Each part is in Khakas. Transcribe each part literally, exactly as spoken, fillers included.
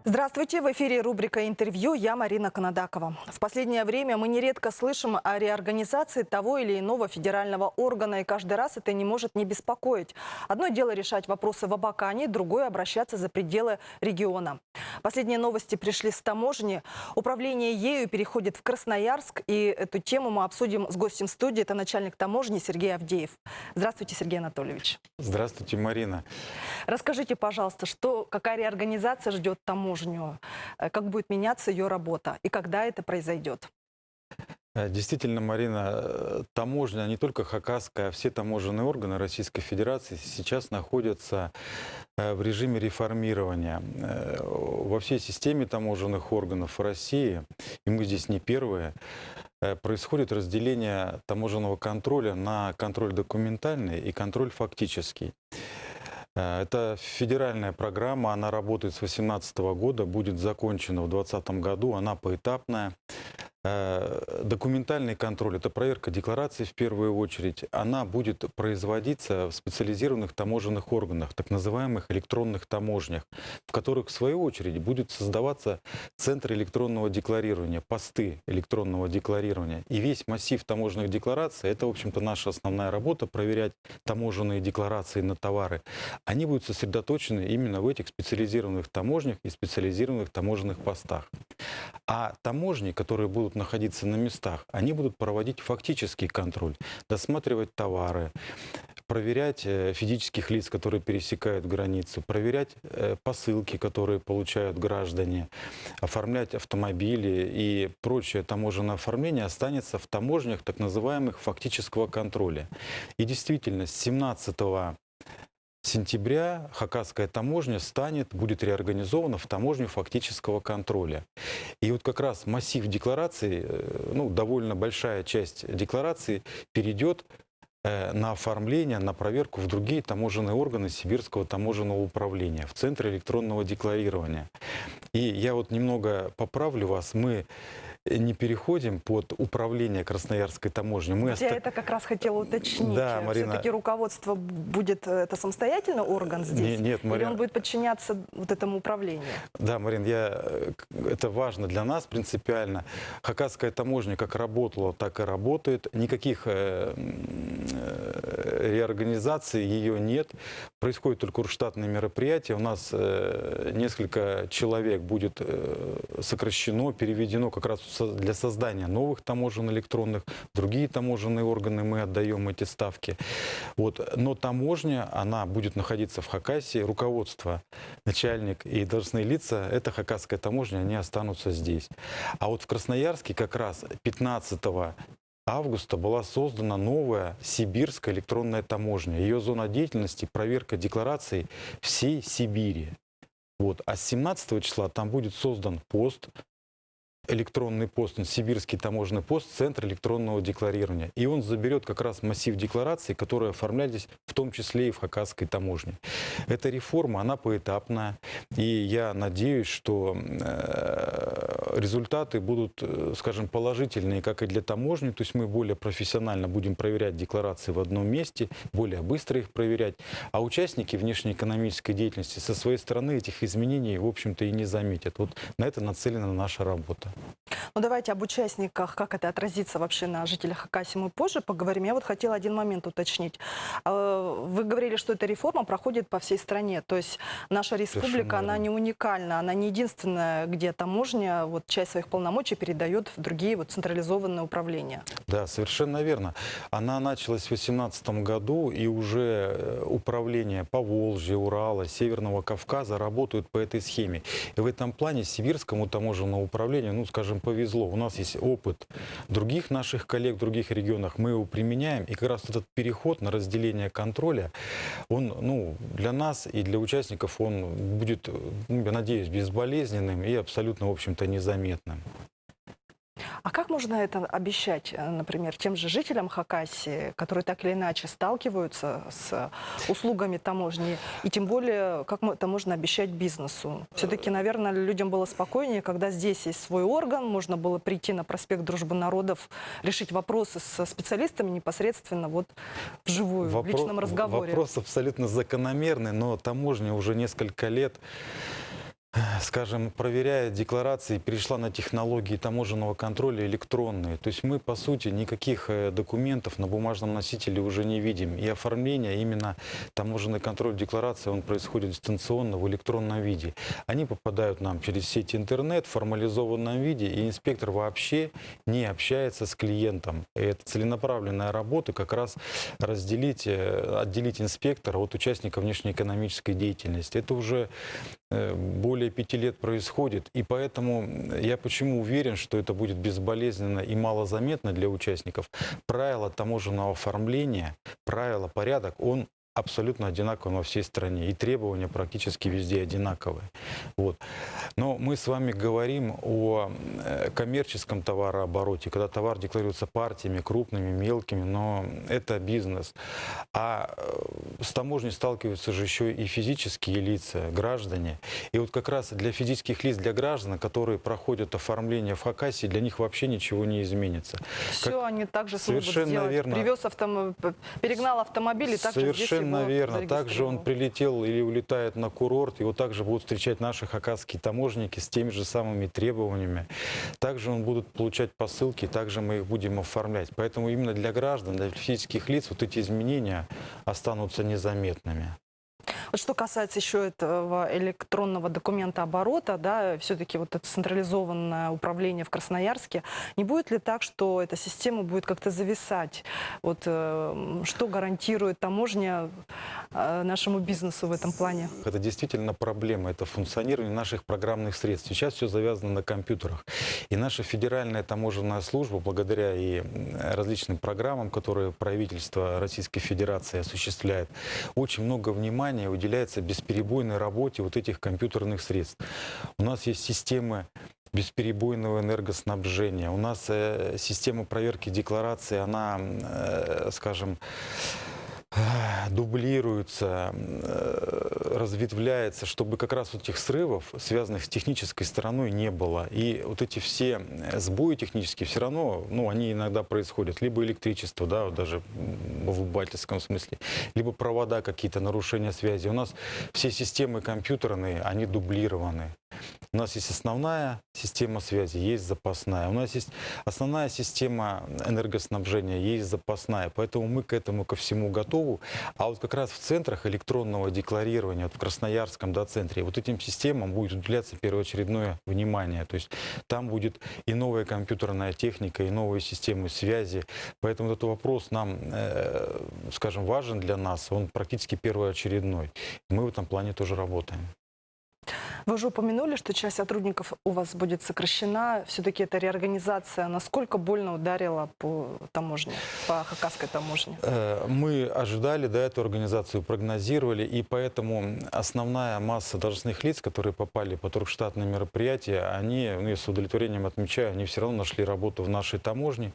Здравствуйте! В эфире рубрика «Интервью». Я Марина Канадакова. В последнее время мы нередко слышим о реорганизации того или иного федерального органа, и каждый раз это не может не беспокоить. Одно дело решать вопросы в Абакане, другое — обращаться за пределы региона. Последние новости пришли с таможни. Управление ею переходит в Красноярск, и эту тему мы обсудим с гостем студии. Это начальник таможни Сергей Авдеев. Здравствуйте, Сергей Анатольевич. Здравствуйте, Марина. Расскажите, пожалуйста, что, какая реорганизация ждёт таможню, э, как будет меняться её работа и когда это произойдёт? Э, действительно, Марина, э, таможня, не только хакасская, а все таможенные органы Российской Федерации сейчас находятся, э, в режиме реформирования. Э, во всей системе таможенных органов России, и мы здесь не первые, э, происходит разделение таможенного контроля на контроль документальный и контроль фактический. Э, это федеральная программа, она работает с восемнадцатого года, будет закончена в двадцатом году, она поэтапная. Э, документальный контроль, это проверка деклараций в первую очередь, она будет производиться в специализированных таможенных органах, так называемых электронных таможнях, в которых, в свою очередь, будет создаваться центр электронного декларирования, посты электронного декларирования. И весь массив таможенных деклараций, это, в общем-то, наша основная работа, проверять таможенные декларации на товары, они будут сосредоточены именно в этих специализированных таможнях и специализированных таможенных постах. А таможни, которые будут находиться на местах, они будут проводить фактический контроль, досматривать товары, проверять, э, физических лиц, которые пересекают границу, проверять, э, посылки, которые получают граждане, оформлять автомобили и прочее таможенное оформление останется в таможнях так называемых фактического контроля. И действительно, с семнадцатого сентября хакасская таможня станет, будет реорганизована в таможню фактического контроля. И вот как раз массив деклараций, э, ну, довольно большая часть деклараций перейдёт, э, на оформление, на проверку в другие таможенные органы Сибирского таможенного управления, в Центр электронного декларирования. И я вот немного поправлю вас, мы не переходим под управление Красноярской таможни. Мы Вот я оста- это как раз хотела уточнить. Да, Э, Марина. Всё-таки руководство б-, будет, э, это самостоятельный орган здесь? Не-, нет, Или Марина. Он будет подчиняться вот этому управлению? Да, Марин, я, э, к-, это важно для нас принципиально. Хакасская таможня как работала, так и работает. Никаких, э, м, э, реорганизаций её нет. Происходят только штатные мероприятия. У нас, э, несколько человек будет, э, сокращено, переведено как раз со-, для создания новых таможен электронных. В другие таможенные органы мы отдаём эти ставки. Вот. Но таможня, она будет находиться в Хакасии. Руководство, начальник и должностные лица, это хакасская таможня, они останутся здесь. А вот в Красноярске как раз пятнадцатого августа была создана новая Сибирская электронная таможня. Её зона деятельности — проверка деклараций всей Сибири. Вот. А с семнадцатого числа там будет создан пост, электронный пост, он, Сибирский таможенный пост, Центр электронного декларирования. И он заберёт как раз массив деклараций, которые оформлялись в том числе и в хакасской таможне. Эта реформа, она поэтапная, и я надеюсь, что, э, результаты будут, э, скажем, положительные как и для таможни, то есть мы более профессионально будем проверять декларации в одном месте, более быстро их проверять, а участники внешнеэкономической деятельности со своей стороны этих изменений, в общем-то, и не заметят. Вот на это нацелена наша работа. Ну, давайте об участниках, как это отразится вообще на жителях Хакасии, мы позже поговорим. Я вот хотела один момент уточнить. Э, вы говорили, что эта реформа проходит по всей стране. То есть наша республика, она не уникальна, она не единственная, где таможня вот часть своих полномочий передаёт в другие вот централизованные управления. Да, совершенно верно. Она началась в восемнадцатом году, и уже, э, управления Поволжья, Урала, Северного Кавказа работают по этой схеме. И в этом плане Сибирскому таможенному управлению, ну, скажем, повезло. У нас есть опыт других наших коллег в других регионах, мы его применяем. И как раз этот переход на разделение контроля, он, ну, для нас и для участников он будет, ну, я надеюсь, безболезненным и абсолютно, в общем-то, незаметным. А как можно это обещать, э, например, тем же жителям Хакасии, которые так или иначе сталкиваются с услугами таможни, и тем более, как мо-, это можно обещать бизнесу? Все-таки, наверное, людям было спокойнее, когда здесь есть свой орган, можно было прийти на проспект Дружбы народов, решить вопросы со специалистами непосредственно вот вживую, в личном разговоре. Вопрос абсолютно закономерный, но таможня уже несколько лет, скажем, проверяет декларации, перешла на технологии таможенного контроля электронные. То есть мы, по сути, никаких, э, документов на бумажном носителе уже не видим. И оформление, именно таможенный контроль декларации, он происходит дистанционно, в электронном виде. Они попадают нам через сеть интернет в формализованном виде, и инспектор вообще не общается с клиентом. И это целенаправленная работа, как раз разделить, э, отделить инспектора от участника внешнеэкономической деятельности. Это уже э, более пяти лет происходит. И поэтому, м, я почему уверен, что это будет безболезненно и малозаметно для участников. Правила таможенного оформления, правила, порядок, он абсолютно одинаковый во всей стране. И требования практически везде одинаковые. Вот. Но мы с вами говорим о, э, коммерческом товарообороте, когда товар декларируется партиями, крупными, мелкими, но это бизнес. А, э, с таможней сталкиваются же ещё и физические лица, граждане. И вот как раз для физических лиц, для граждан, которые проходят оформление в Хакасии, для них вообще ничего не изменится. Всё, они также смогут сделать. Совершенно верно. Привёз автом-, п-, перегнал автомобиль, и также здесь его зарегистрировал. Совершенно верно. Также он прилетел или улетает на курорт, его также будут встречать наши хакасские таможенники с теми же самыми требованиями. Также он будет получать посылки, также мы их будем оформлять. Поэтому именно для граждан, для физических лиц вот эти изменения останутся незаметными. Вот что касается ещё этого электронного документооборота, да, всё-таки вот это централизованное управление в Красноярске, не будет ли так, что эта система будет как-то зависать? Вот, э, м, что гарантирует таможня, э, нашему бизнесу в этом плане? Это действительно проблема, это функционирование наших программных средств. Сейчас всё завязано на компьютерах. И наша федеральная таможенная служба, благодаря и, м, различным программам, которые правительство Российской Федерации осуществляет, очень много внимания уделяется бесперебойной работе вот этих компьютерных средств. У нас есть системы бесперебойного энергоснабжения, у нас, э, система проверки декларации, она, м, э, скажем, дублируется, э, разветвляется, чтобы как раз вот этих срывов, связанных с технической стороной, не было. И вот эти все, э, сбои технические всё равно, ну, они иногда происходят. Либо электричество, да, вот даже, м, в обывательском смысле, либо провода какие-то, нарушения связи. У нас все системы компьютерные, они дублированы. У нас есть основная система связи, есть запасная. У нас есть основная система энергоснабжения, есть запасная. Поэтому мы к этому ко всему готовы. А вот как раз в центрах электронного декларирования, вот в Красноярском, да, центре, вот этим системам будет уделяться первоочередное внимание. То есть там будет и новая компьютерная техника, и новые системы связи. Поэтому этот вопрос нам, э, скажем, важен для нас, он практически первоочередной. Мы в этом плане тоже работаем. Вы уже упомянули, что часть сотрудников у вас будет сокращена. Всё-таки эта реорганизация насколько больно ударила по таможне, по хакасской таможне? Э, мы ожидали, да, эту организацию прогнозировали, и поэтому основная масса должностных лиц, которые попали под оргштатные мероприятия, они, ну, я с удовлетворением отмечаю, они всё равно нашли работу в нашей таможне,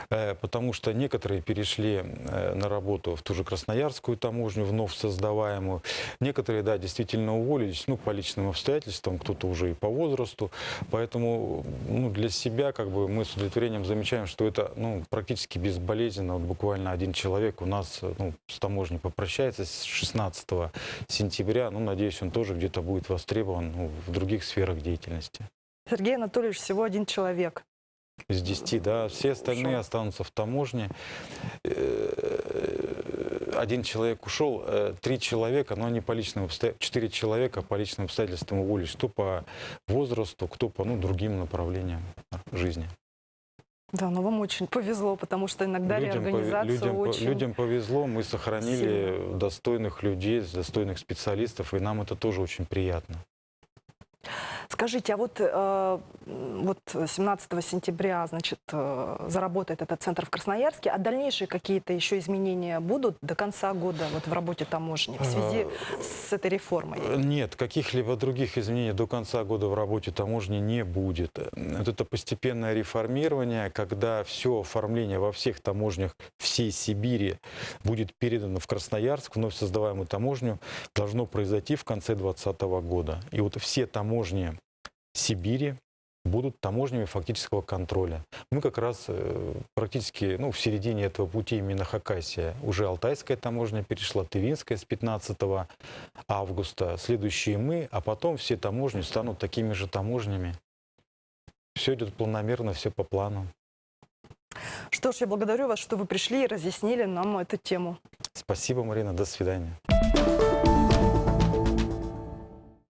э, потому что некоторые перешли, э, на работу в ту же Красноярскую таможню, вновь создаваемую, некоторые, да, действительно уволились, ну, по личным обстоятельствам, кто-то уже и по возрасту. Поэтому, ну, для себя, как бы, мы с удовлетворением замечаем, что это, ну, практически безболезненно. Вот буквально один человек у нас, ну, с таможней попрощается с шестнадцатого сентября. Ну, надеюсь, он тоже где-то будет востребован, ну, в других сферах деятельности. Сергей Анатольевич, всего один человек. Из десяти, да. Все остальные останутся в таможне. Э, один человек ушёл, э, три человека, но они по личным обстоя-, четыре человека по личным обстоятельствам уволились. Кто по возрасту, кто по, ну, другим направлениям жизни. Да, но вам очень повезло, потому что иногда реорганизация очень сильно. Людям пове-, людям по-, людям повезло, мы сохранили достойных людей, достойных специалистов, и нам это тоже очень приятно. Скажите, а вот, э, м, вот семнадцатого сентября, значит, э, заработает этот центр в Красноярске, а дальнейшие какие-то ещё изменения будут до конца года вот в работе таможни в связи с этой реформой? Э, нет, каких-либо других изменений до конца года в работе таможни не будет. Э, вот это постепенное реформирование, когда всё оформление во всех таможнях всей Сибири будет передано в Красноярск, вновь создаваемую таможню, должно произойти в конце двадцатого года. И вот все таможни Сибири будут таможнями фактического контроля. Мы как раз, э, практически, ну, в середине этого пути именно Хакасия. Уже Алтайская таможня перешла, Тывинская с пятнадцатого августа, следующие мы, а потом все таможни станут такими же таможнями. Всё идёт планомерно, всё по плану. Что ж, я благодарю вас, что вы пришли и разъяснили нам эту тему. Спасибо, Марина. До свидания.